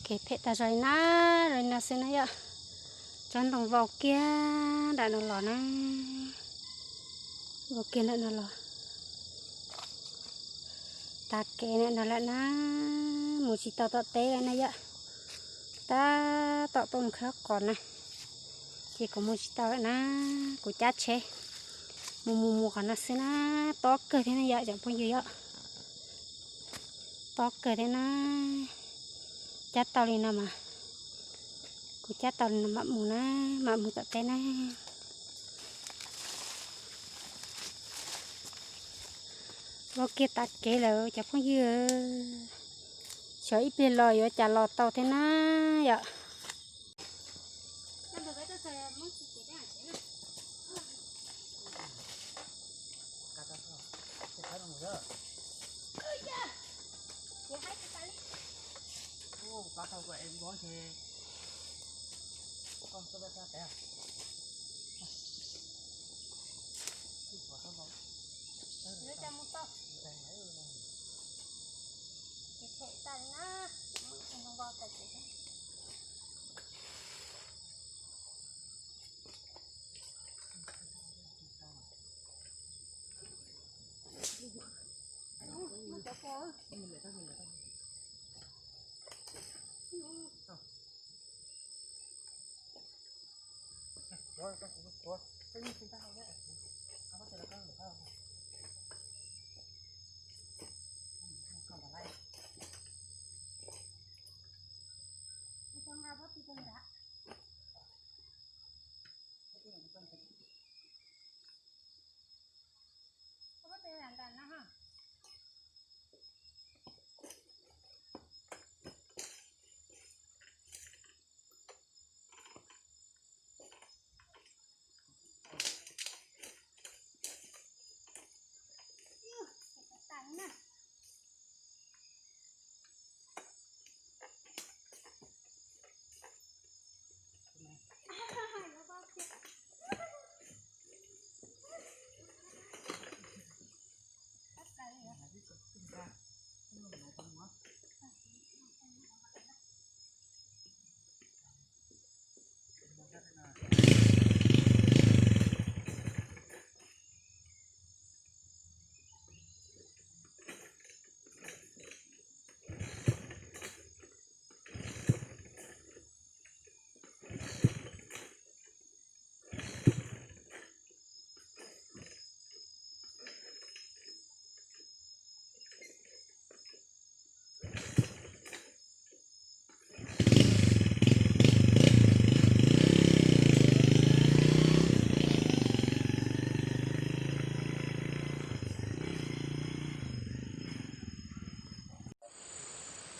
Kev phem tas zog li na, zoo li no xwb na yom. Tsob ntoo vau kiag nram no los na, vau kiag nram no los. Tav kev nram no lawm na, mus tsis tau tom teb lawm na yom. Tab tom tuaj mus khawb qos na, ces kuv mus tsis tau lawm na. Kuv cab tsheb mus mus mus qhov no xwb na, tob kawg thiab na yom cov phooj ywg yom. Tob kawg thiab na, cab tau li no mas, kuv cab tau li no mam mus na, mam mus tom teb na. Vau kiag tav kev lawm cov phooj ywg, xyov ib pliag los yuav cas los tau thiab na yom.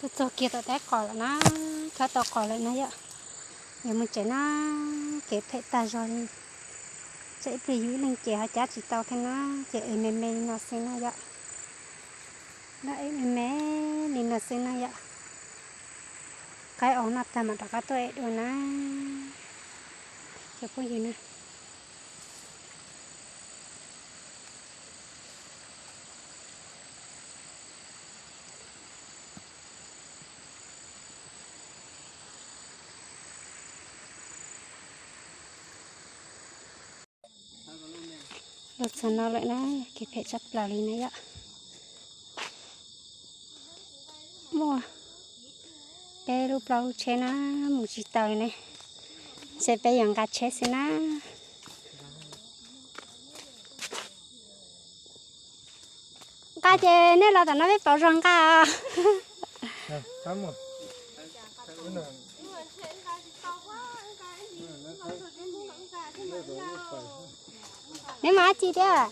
Tuaj txog kiag tom taib qos lawm na, khawb tau qos lawm na yom. Yuav mus tsev na, kev phem tag zog li. Tsam ib pliag yus ib leeg ces ho cab tsis tau thiab na, ces ev me me li no xwb na yom. Los ev me me li no xwb na yom. Qaib os noj tag mam rov qab tuaj ev dua na, cov phooj ywg na. Los txog no lawm na, kev phem tshaj plaws li na yom. Muaj peb lub plaub lub tsheb na, mus tsis tau li ne, ntshe peb yuav nqa tsheb xwb na. Nqa ces nej los tom no peb pauv zog nqa os. Neb mus dab tsi thiab?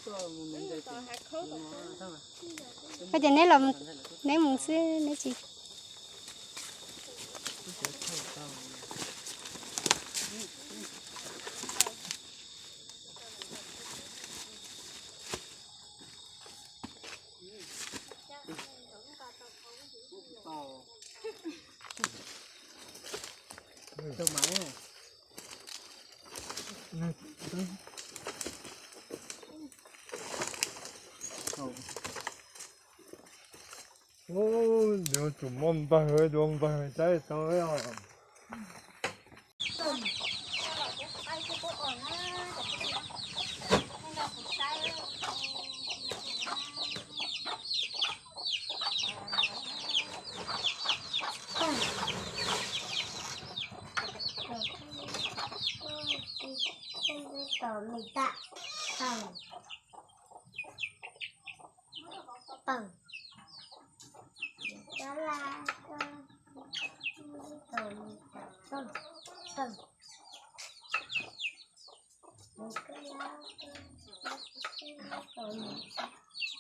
Koj ces neb los, neb mus xwb neb tsis. Tsum muab npawg, dua npawg saib tau os. Pawg. Pawg.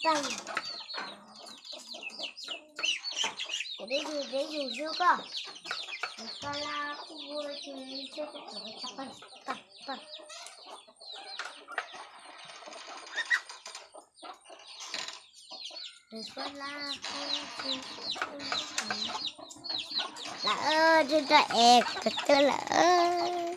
Pawg. Kuv peb yug, peb yug xwb koj. Kuv koj laj ua tsis tseg, pawg, pawg, pawg. Lawm, rau rau es kawg twg lawm.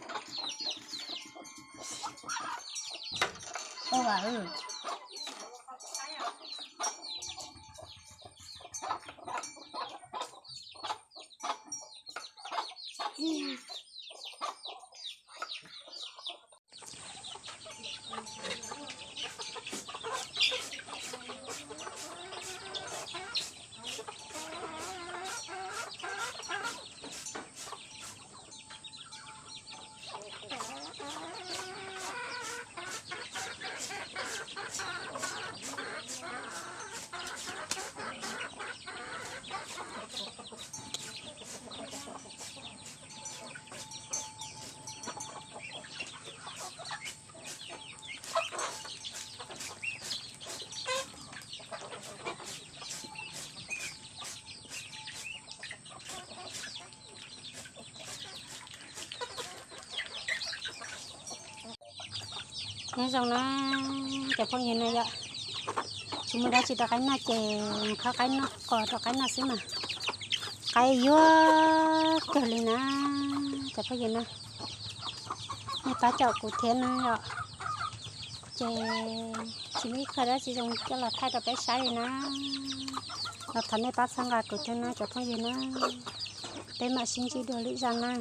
Nyob zoo na, cov phooj ywg na yom, tsis muaj dab tsi rau qaib noj ces khawb qaib noj, qos rau qaib noj xwb mas. Qaib yuag kawg li na, cov phooj ywg na, nej pab caum kuv thiab na yom. Ces tsis muaj ib qho dab tsi zoo coj los thaij rau peb saib li na. Los thov nej pab txhawb nqa kuv thiab na cov phooj ywg na. Peb mam sib ntsib dua lwm zaj na.